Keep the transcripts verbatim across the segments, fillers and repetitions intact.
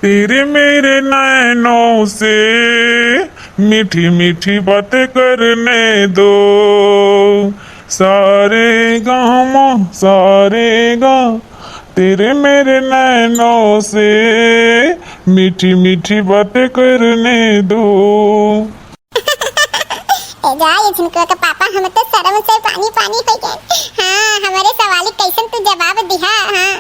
तेरे मेरे नैनों से मीठी मीठी बातें करने दो। सारे गामा, सारे गा, तेरे मेरे नैनों से मीठी मीठी बातें करने दो। ए जा, ये झिनकुआ के पापा, हम तो शर्म से पानी पानी हो गए। हाँ, हमरे सवाल के कैसन तू जवाब दिहा? हाँ।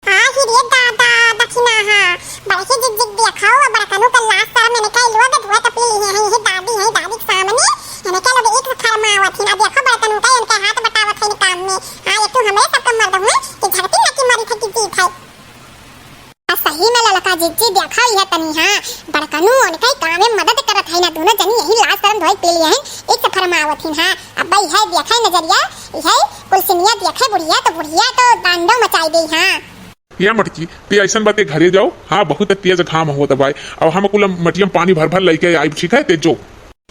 हाँ, ही रे दादा, दखिना, हाँ। बड़की जिज्जी देखो, बड़कनू के लाज शरम इनका लोग धोए के पी लिए हैं, ये दादी है, दादी के सामने इनके लोग एक से फरमावत ही ना, देखो बड़कनू का इनके हाथ बटावत है काम में। हाँ, ये तू हमरे सबके मर्द हुए कि झगती ना की मरी थे कि जीत है। आ सही में ललका जिज्जी देखा ही है तनी, हाँ, बड़कनू उनके काम में मदद करत है ना, दोनों जनी यही लाज शरम धोए के पी लिए हैं, एक से फरमावत ही, हाँ। अब भाई है देखे नजरिया, है कुलसिनिया देखे बुढ़िया तो बुढ़िया तो तांडव मचाई गई, हाँ। या मटकी, ते ऐसन बाते घरे जाओ, हाँ, बहुत तेज घाम होत बाय। अब हम कुल मटिया में पानी भर भर लेके आइब, ठीक है, ते जो।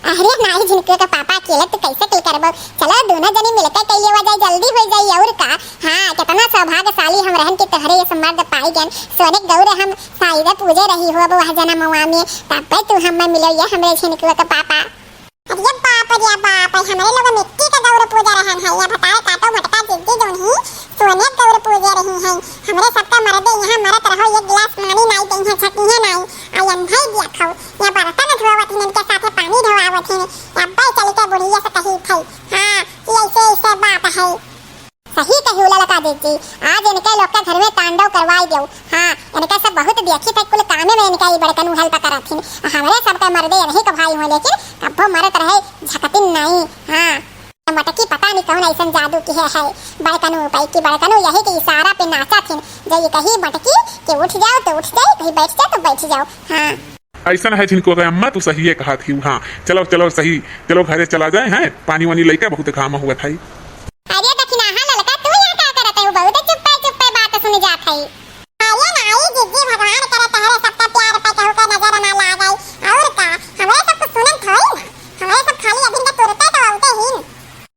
अरे नाही, झिनकुआ के पापा अकेले तो कैसे कुल करबो? चलो, दोनों जनी मिलके कई लेवा जाए, जल्दी हो जाए, और का? हाँ, कितना सौभाग्यशाली हम रहन कि तोहरे ये मर्द पाई गन। सोने के गौर हम साइदे पूजे रही हो अब वह जनमवा में, तब पे तू हमें मिलो, ये हमरे झिनकुआ के पापा। अरे बाप रे बाप, हमरे लोग मिट्टी के गौर पूजा रहन है, या बताए काटो मटका जिद्दी जौन ही सोने के गौर पूजे रही हैं। हमरे सबका मर्दे यहाँ मरत रहो, एक गिलास पानी नाई दई हैं, छकिए नाई। आ अंधई दिया खाओ, या बर्तन धोवत हिन, इनके साथे पानी धोआवत हिन। अब्बे चल के बुढ़िया से कही थई, हाँ, कि ऐसे ऐसे बात है। सही कही ललका जिज्जी, आज इनके लोग के घर में तांडव करवाई देउ। हाँ, इनके सब बहुत देखी थे, कुल कामे में इनका ई बड़कनू help करत हिन। हमरे सबके मर्दे यही के भाई हुए, लेकिन कब्बो मरत रहे, झकतिन नाई। हाँ, मटकी पता नहीं कौन ऐसन जादू की है, है बड़कनू पे कि बड़कनू यही के इशारा पे नाचत हिन। जो ये कही मटकी कि उठ जाओ तो उठ जाए, कहीं बैठ जाओ तो बैठ जाओ। हाँ। ऐसन है झिनकुआ के अम्मा, तू सहिए कहत ही। हाँ, चलो, चलो, सही, चलो घरे चला जाए, हैं, पानी वानी लेके बहुत घाम हुआ था। अरे दखिनाहा ललका, तू यहाँ का करत है? बहुत चुप्पे चुप्पे बात सुन जात है। अरे नाई जिज्जी, भगवान करे तोहरे सबका प्यार पे केहू के नजर ना लागे। और का, हमरे सब कुछ सुनन थोड़ी ना, हमरे सब खाली अभिन का तुरते तो आउते ही।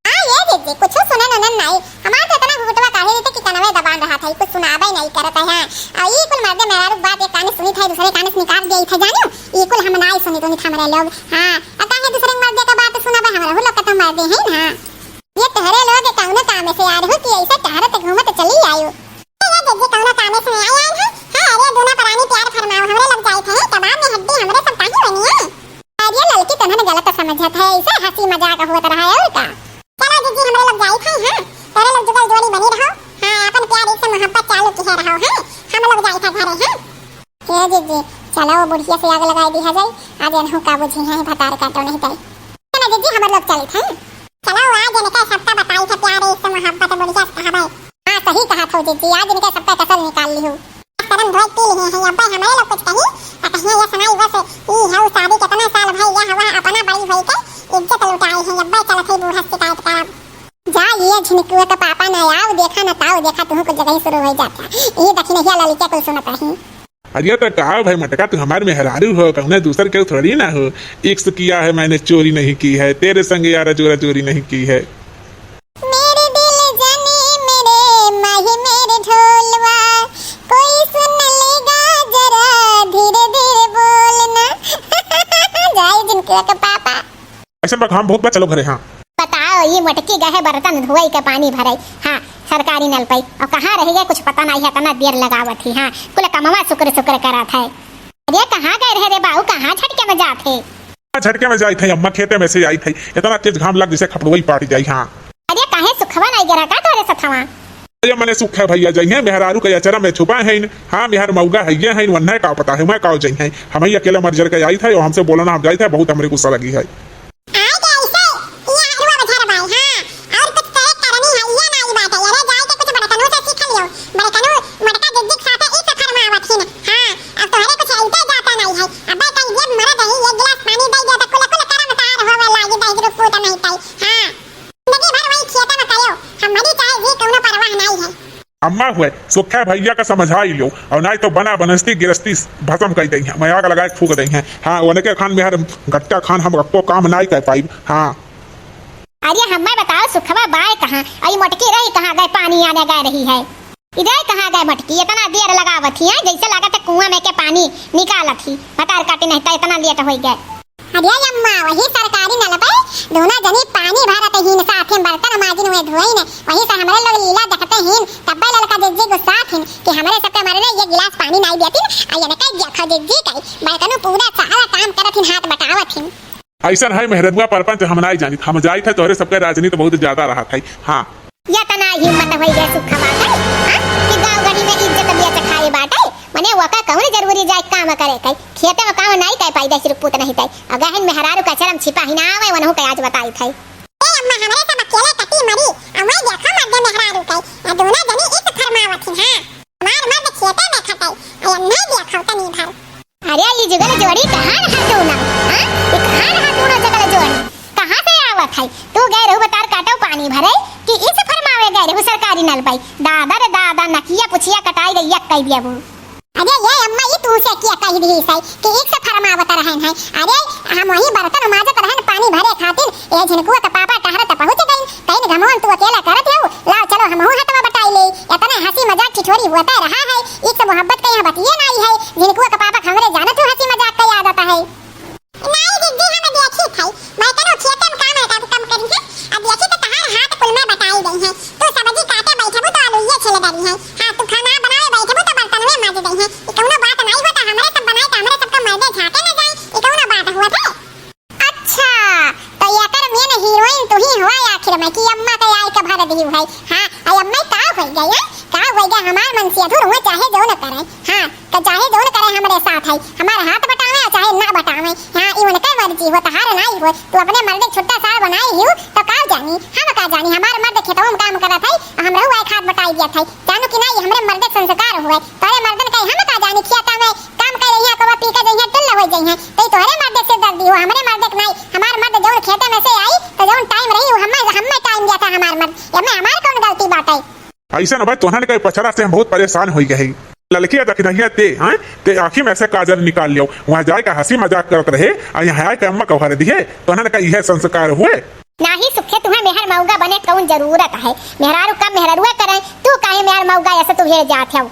हाँ ये जिज्जी, कुछ सुनन उनन नाई, हमार तो इतना घुघुटवा काढ़े देते कि कनवे दबान रहा था, कुछ सुनाबे नहीं करत है। हाँ, और ई कुल मर्दे मेहरारू बात एक काने सुनी था, दूसरे काने से निकाल दिया था, जानो, ई कुल हम नाई सुनी तुनी था हमरे लोग। हाँ, अब काहे दूसरे मर्दे का बात सुनाबे, हमरा लोग का तो मर्दे हैं ना। ये तोहरे लोग कौनो काम से आ रहो कि ऐसा टहरत घूमत चली आयो? ये जिज्जी कौनो काम से नहीं आए हैं। हाँ, अरे दोनों परानी प्यार फरमाओ, हमरे लग जाए थे, कबाब में हड्डी हमरे सब काहे बनी है? अरे ललकी तोहन गलत समझत है, ऐसे हंसी मजाक होत रहा है और का। चलो जिज्जी हमरे लग जाए थे, हाँ, तोहरे लोग जुगल जोड़ी बनी रहो, हाँ, अपन प्यार से मोहब्बत चालू किहे रहो, हाँ, हम लोग जाए थे घरे, हाँ। हे जिज्जी, चलो वो बुढ़िया से आग लगाई दिया जाए, आज इन्हों का बुझी है भतार काटो नहीं तई। ना जिज्जी, हमर लोग चलित हैं। चलो, आज इनके सबका बताई थे प्यारे से मोहब्बत बुढ़िया से कहबे। हाँ, सही कहा थो जिज्जी, आज इनके सबका कसर निकाल लिहू। शर्म धोए पी लिए हैं, अब्बे हमरे लोग कुछ कही, आ कहिए ये समाई बस ई है, उ शादी कितना साल भई, यह वह अपना बड़ी भई के इज्जत लुटाए हैं, अब्बे चलत है बूढ़ा शिकायत करब। जा ये झिनकुआ का पापा ना आओ, देखा ना ताओ, देखा तुहू कुछ जगह ही शुरू हो जाता। ये दखिनहिया ललिका कुल सुनत रही। अरे तो का भाई मटका, तू हमार मेहरारू हो, कौनो दूसर के थोड़ी ना हो। इश्क किया है मैंने चोरी नहीं की है, तेरे संग यारा जोरा जोरी नहीं की है। मेरे दिल जाने मेरे माही मेरे ढोलवा, कोई सुन लेगा जरा धीरे धीरे बोलना। जाए झिनकुआ का पापा। ऐसन बा, घाम बहुत बा, चलो घरे। हाँ। बताओ, ये मोटकी गए बर्तन धोए के पानी भरे, हाँ, सरकारी नल पे, और कहाँ रह गए, कुछ पता नहीं है, इतना देर लगावत ही, हाँ, कुल कमवा सुकर सुकर करत है। अरे कहाँ गए रहे रे बाऊ, कहाँ झटके में जात है? हाँ, झटके में जाइत है अम्मा, खेते में से आइत है, इतना तेज घाम लग जैसे खपड़ुआ ही पाट जाई। हाँ। अरे काहे सुखवा नहीं गिरा का तोरे सथवा? अरे मने सुख है भैया, जइहे मेहरारू के अचरा में छुपा है। हाँ, मेहर मौगा है, ये है, वन्ने का पता है, मैं का जइहे। हम ही अकेले मर जर के आइत है और हमसे बोला ना, हम जाइत है, बहुत हमरे गुस्सा लगी है। आए के ऐसे, ये आलू अब झरबाई, हाँ, और कुछ करे करनी है, ये नाई बात है, अरे जाए के कुछ बड़कनों से सीख लियो, बड़कनों मोटका जिज्जी के साथे ई सफर में आवत ही ना, हाँ, अब तोहरे कुछ आइते जाता नहीं है, अबे कहीं ये मर गई, ये गिलास पानी दे दे तो कुल कुल करम तार होवे लागी, दहिजरू पूत नहीं तई, हाँ, जिंदगी भर वही खेत में कयो, हम मरी चाहे जी कौनो परवाह नहीं है। अम्मा हुए, सुखे भैया का समझाई लो, और नाई तो बना बनस्ती गिरस्ती भसम कई दई है, मैं आग लगाए फूक दई है। हाँ, उनके खान में हर गट्टा खान हम रखो काम नाई कर पाई। हाँ। अरे हमें बताओ सुखवा बाय कहाँ, और ये मोटकी रही कहाँ, गए पानी आने गए रही है। इधर कहाँ गए मटकी, इतना देर लगावत ही, हैं? जैसे लागत है कुआं में के पानी निकालत ही। भतार काटी नहीं तो इतना लेट होई गए। अरे अम्मा, वही सरकारी नल पे दोनों जनी पानी भरत हीन, साथे बर्तन माजिन हुए धोइन, वही से हमरे लोग लीला देखते हीन, तब्बे ललका जिज्जी गुस्सात हीन कि हमरे सबके मरने ये गिलास पानी नाई देतिन, आ ये नकई देखो जिज्जी कई, बर्तनों पूरा सारा काम करत हीन, हाथ बटावत हीन। ऐसन है मेहररुआ परपंच, हम नाई जानित, हम जाइत है तोहरे सबके राजनीति बहुत ज्यादा रहत है। हाँ। या तना हिम्मत होई गए सुखवा के, हाँ? कि गाँव गली में इज्जत बेच खाए बाटे, मने वका कौन जरूरी जाए काम करे के? खेते में काम नाई कर पाई दे, सिर्फ पूत नहीं तई। अगर हिन मेहरारू का शर्म छिपा ही ना आवे, वनहु के आज बताई थे। ए अम्मा, हमरे सब अकेले कटी मरी, अम्मा देखो मर्दे मेहरारू के, आ दोनों जनी इत फरमावत ही, हाँ। हमार मर्द खेते में खटे, आ अम्मा देखो तनी भर। अरे, ई जुगल जोड़ी कहाँ रहा तू ना? हाँ? ई कहाँ रहा तू ना जुगल जोड़ी? कहाँ से आवत है? तू गए रहू बतार काटो पानी भरे कि इस फरमावे गए रहू सरकारी नल पाई? दादा रे दादा, नकिया पुछिया कटाई गई, एक कई दिया बू। अरे ये अम्मा, ई तू से किया कही दी है कि एक से फरमावत रहन है? अरे, हम वही बर्तन माजत रहन पानी भरे खातिर, ए झिनकुआ के पापा टहरत पहुँच गई। कहीं घमौन तू अकेला करत हो, लाओ चलो हमहू हथवा बटाई ले। इतना हंसी मजाक ठिठोरी होता रहा है, एक से मोहब्बत के यहाँ बतिये नाई है। झिनकुआ के पापा हमरे जानत हो हंसी मजाक के आदत है। नाई दीदी, हम देखी थे, मैं कनो खेते में काम है, काम करी है। अब देखी तो तहार हाथ कुल में बटाई गई है। तू सब्जी काटे बैठबू तो आलू ये छिल डरी है। हाँ, तू खाना बनावे बैठबू तो बर्तन में माज गई है। ये कौनो बात नाई होता, हमरे सब बनाए तो हमरे सबका मर्दे झांके न जाए। ये कौनो बात हुआ थे? अच्छा, तो एकर मेन हीरोइन तू ही हुआ आखिर में कि अम्मा के आए के भर दी है। हाँ, आई अम्मा का हो गया, हैं? का हो गया? हमार मन से अधूर हुआ, चाहे जो न करे। हाँ, तो चाहे जो न करे हमरे साथ है, हमार हाथ बटावे चाहे ना बटावे। हाँ, ई उनकर मर्जी हो, तहार नाई हो। तू अपने मर्द के छुट्टा सार बनाई हियो, तो का जानी, हम का जानी, हमार मर्द खेतवा में काम करत है, हम रहू आए खात बटाई दिया था। जानू कि नाई, हमरे मर्द के संस्कार हुए, तोरे मर्दन के हम का जानी, खेता में काम कर रही है, कवा पी के जइहे, टुल्ल हो जइहे, तो ई तोहरे मर्द से दर्दी हो, हमरे मर्द के नाई। हमार मर्द जौन खेते में से आई, तो जौन टाइम रही, वो हमें, हमें टाइम दिया था हमार मर्द। एमे हमार कौन गलती बाटे? ऐसा न भाई, तोहन के पछरा से हम बहुत परेशान हो गए हैं। ललकिया दखिनहिया ते, हाँ, ते आँखी में से काजल निकाल लियो। वहाँ जाए का हंसी मजाक करत रहे, आ यहाँ आए के अम्मा कौहर दिए। तोहन का इहे संस्कार हुए? नाही सुखे, तुहे मेहर मौगा बने कौन जरूरत है? मेहरारू कम मेहरारुआ करे, तू काहे मेहर मौगा ऐसे तू हेर जात हो?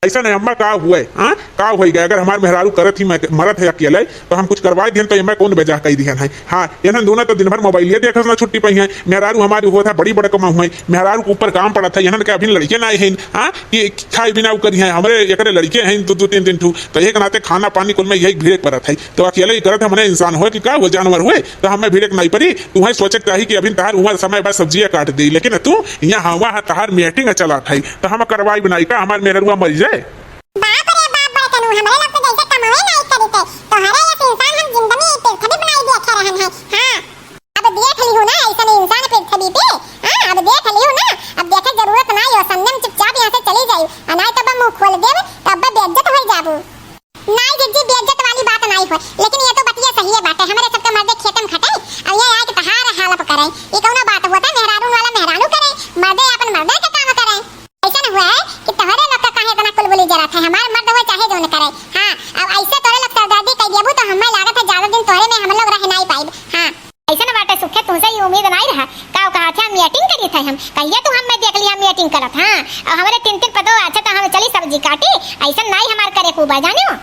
ऐसा नहीं अम्मा, का हुए, हाँ, का हो गया? अगर हमार मेहरारू करत ही मैं मरत है अकेले, तो हम कुछ करवाए दिहन, तो ये मैं कौन बेजा कही दिहन है? हाँ, इन्हन दोनों तो दिन भर मोबाइलिया देखस ना छुट्टी पाई है। मेहरारू हमारी होत है बड़ी बड़कमा हुए, मेहरारू के ऊपर काम पड़त है, इन्हन के अभी लड़के ना आए हैं, हाँ, कि खाए बिना उ करी हैं, हमरे एकरे लड़के हैं दो, दो तीन तीन ठू, तो एक नाते खाना पानी कुल में यही भिड़े पड़त है। तो अकेले ही करत हमने इंसान होए कि का हुए, जानवर हुए, तो हमें भिड़े के नहीं पड़ी। तुम्हें सोचे के चाही कि अभी तहार उम्र समय बा सब्जिया काट दी, लेकिन तू यहाँ हवा है, तहार मीटिंग चलत है, तो हम करवाई बनाई का, हमार मेहरुआ मर जाए। बाप रे बाप, बड़कनू, हमरे लोग तो जैसे कमावे नहीं करी थे, तोहरे जैसे इंसान हम जिंदगी पृथ्वी बनाई देखे रहन है। हाँ, अब देख लिहू ना ऐसन इंसान पृथ्वी पे। हाँ, अब देख लिहू ना, अब देखे जरूरत ना हो, सन्ने में चुपचाप यहाँ से चली जाई, आ नाई तब मुंह खोल देब, तब बेइज्जत हो जाबू। नाई जिज्जी, बेइज्जत वाली बात नाई हो, लेकिन ये तो बतिया सही है बाटे, हमरे सबके मर्दे खेते में खटे, अब ये आए के तहार हालत करे, ये कौनो बात होता? मेहरारून वाला मेहरानू करे, मर्दे अपन मर्दे के काम करे। ऐसा न हुआ है कि तोहरे लोग का काहे इतना कुलबुली जरत है, हमार मर्द हुआ चाहे जौन करे। हाँ, अब ऐसे तोहरे लोग सरदर्दी कर देबू तो हमें लागत है ज्यादा दिन तोहरे में हम लोग रह नहीं पाइब। हाँ, ऐसा न बाटे सुखे, तुमसे ये उम्मीद नहीं रहा। का कहा था, मीटिंग करी था हम, कहिए तू हमें देख लिया मीटिंग करत। हाँ, अब हमारे तीन तीन पतो अच्छा तो हम चली सब्जी काटी, ऐसा नहीं हमार करे खूबा जानियो।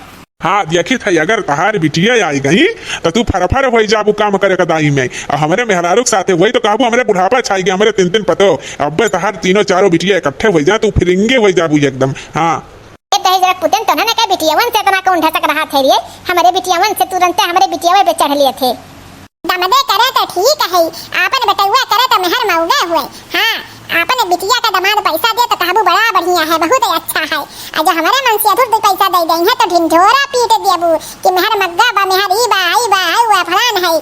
हाँ, देखी थई, अगर तहार बिटिया आई गई, त तू फरफर होई जाबू काम करे के दाई में। और हमरे मेहरारू के साथे वही तो कहबू, हमरे बुढ़ापा छाई गया, हमरे तीन तीन पतो। अब्बे तहार तीनों चारों बिटिया इकट्ठे होई जा, तू फिरिंगे होई जाबू एकदम। हाँ। ए, तही जरा पुतन तो ना के बिटियावन से इतना कौन ढसक रहा थे रे? हमरे बिटियावन से तुरंते हमरे बिटियावे पे चढ़ लिए थे। दमदे करे तो ठीक है, आपन बेटउआ करे तो मेहर मउगा हुए। हाँ, आपन बिटिया का दमाद पैसा दे तो कहबू बड़ा बढ़िया है, बहुत अच्छा है। आ जो हमरे मन से अधुर दू पैसा दे देई है तो ढिंढोरा पीट देबू कि मेहर मग्गा बा, मेहर ई बा, आई बा, आई बा, फलान है।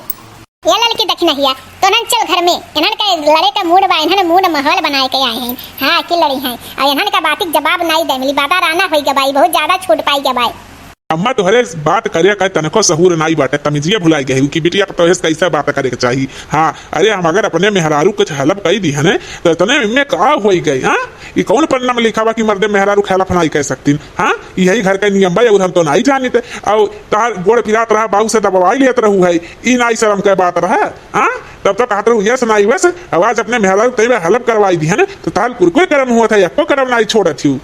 ये ललकी दखिनहिया, तो नन चल घर में, इन्हन के लड़े का मूड बा, इन्हन मूड माहौल बनाए के आए हैं। हाँ, कि लड़ी हैं, और इन्हन का बातिक जवाब नाई दे मिली, बाबा राना होई गबाई, बहुत ज्यादा छूट पाई गबाई। अम्मा, तोहरे बात करे का तनको सहूर नाई बाटे, तमीजिया भुलाई गई कि बिटिया पतोहे से कैसे बात करे के चाही। हाँ, अरे, हम अगर अपने मेहरारू कुछ हेल्प कई दी है ने, तो इतने में का होई गई? हाँ, ये कौन पन्ना में लिखा बा कि मर्दे मेहरारू हेल्प नाई कर सकतीन? हाँ, यही घर का नियम बा, और हम तो नाई जानित। और तहार गोड़ पिरात रहा, बाऊ से दबवाई लेत रहू है, ई नाई शर्म के बात रहा। हाँ, तब तो कहत रहू यस नाई वस, अब आज अपने मेहरारू तैबे help करवाई दिहन, तो ताल कुरकुर करम हुआ था, यक्को करम नाई छोड़त हिउ।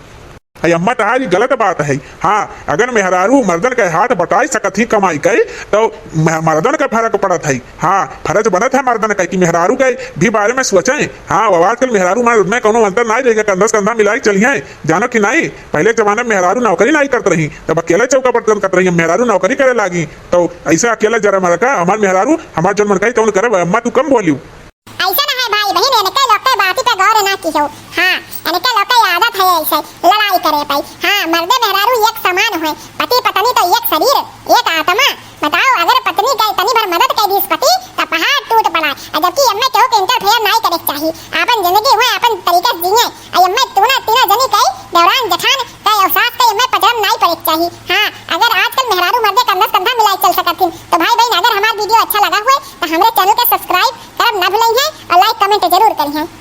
है अम्मा, तहारी गलत बात है। हाँ, अगर मेहरारू मर्दन के हाथ बटाई सकत ही कमाई के, तो म-, मर्दन के फर्क पड़त है। हाँ, फर्ज बनत है मर्दन के कि मेहरारू के भी बारे में सोचें। हाँ, अब आजकल मेहरारू मर्द में कौनो अंतर नाई रह गया, कंधा से कंधा मिलाई के चलिए। जानो कि नाई, पहले के जमाना में मेहरारू नौकरी नाई करत रही, तब अकेले चौका बर्तन करत रही, अब मेहरारू नौकरी करे लागी, तो ऐसे अकेले जरा मर का, हमार मेहरारू, हमार जौन मन कही तौन करब, अम्मा तू कम बोलियो। ऐसे ना है भाई बहिन, इनके लोग के बाती पे गौर ना किहो। हाँ, इनके लोग के आदत है ऐसे लड़ाई करे पाई। हाँ, मर्दे मेहरारू एक समान होए, पति पत्नी तो एक शरीर, एक आत्मा। बताओ, अगर पत्नी के तनी भर मदद कर दीस पति, तो पहाड़ टूट पड़ा। और जबकि एम्मे केहू के interfere नाई करे के चाही, आपन जिंदगी हुए, आपन तरीका से जिए। और एम्मे तूना तीना जनी के, देवरान जेठान के और सास के एम्मे पचरम नाई पड़े के चाही। हाँ, अगर आजकल मेहरारू मर्दे कंधा से कंधा मिलाई चल सकत हिन, तो भाई बहिन, अगर हमार video अच्छा लगा हुए, तो हमरे channel के subscribe करब ना भूलें हैं और like comment जरूर करिहें।